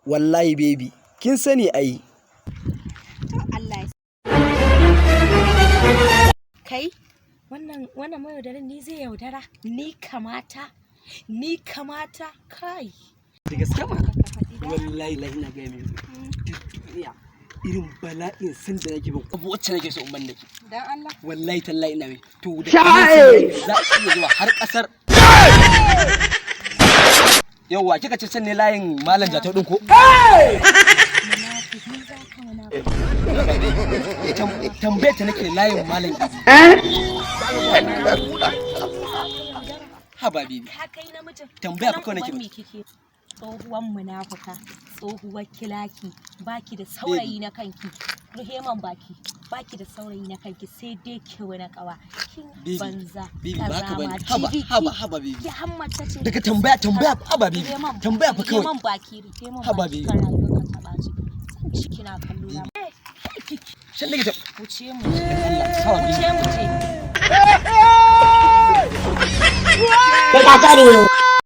Wallahi baby, kin sani ai. To, Allah ya kai. Wannan mayaudarin ni zai yaudara? Ni kamata, ni kamata kai. Da gaske ma. Wallahi lahi ina gaya mai, duk duniya irin bala'in san da nake bin abu wacce nake so in mallaki. Dan Allah. Wallahi tallahi ina mai to da kanin za a iya zuwa har kasar. Yawwa, kika ce can ne layin Malam Jatau din ko? Munafiki za ka, munafiki. Tambaye ta nake, layin Malam Idi. Haba baby. Ka kai namijin. Tambaya fa kawai nake Nan uban miki. me kike? Tsohuwan munafuka, tsohuwar kilaki, baki da saurayi na kanki. Ruheman baki, baki da saurayi na kanki, sai dai ki wani kawa. Kin Baby, banza. baby, ba haka bane. Kazama, Haba, TV, haba, haba baby. Ki hammata ce. Daga tambaya, tambaya, haba baby. Rufe man- Tambaya fa rufe kawai. man baki, rufe man Haba baki baby. kan rayuwarka ta ɓaci. Zan ci kina kallo na. Shan nake ta Wuce mu je. Allah, haba baby. Wuce mu je. Kai ka kare.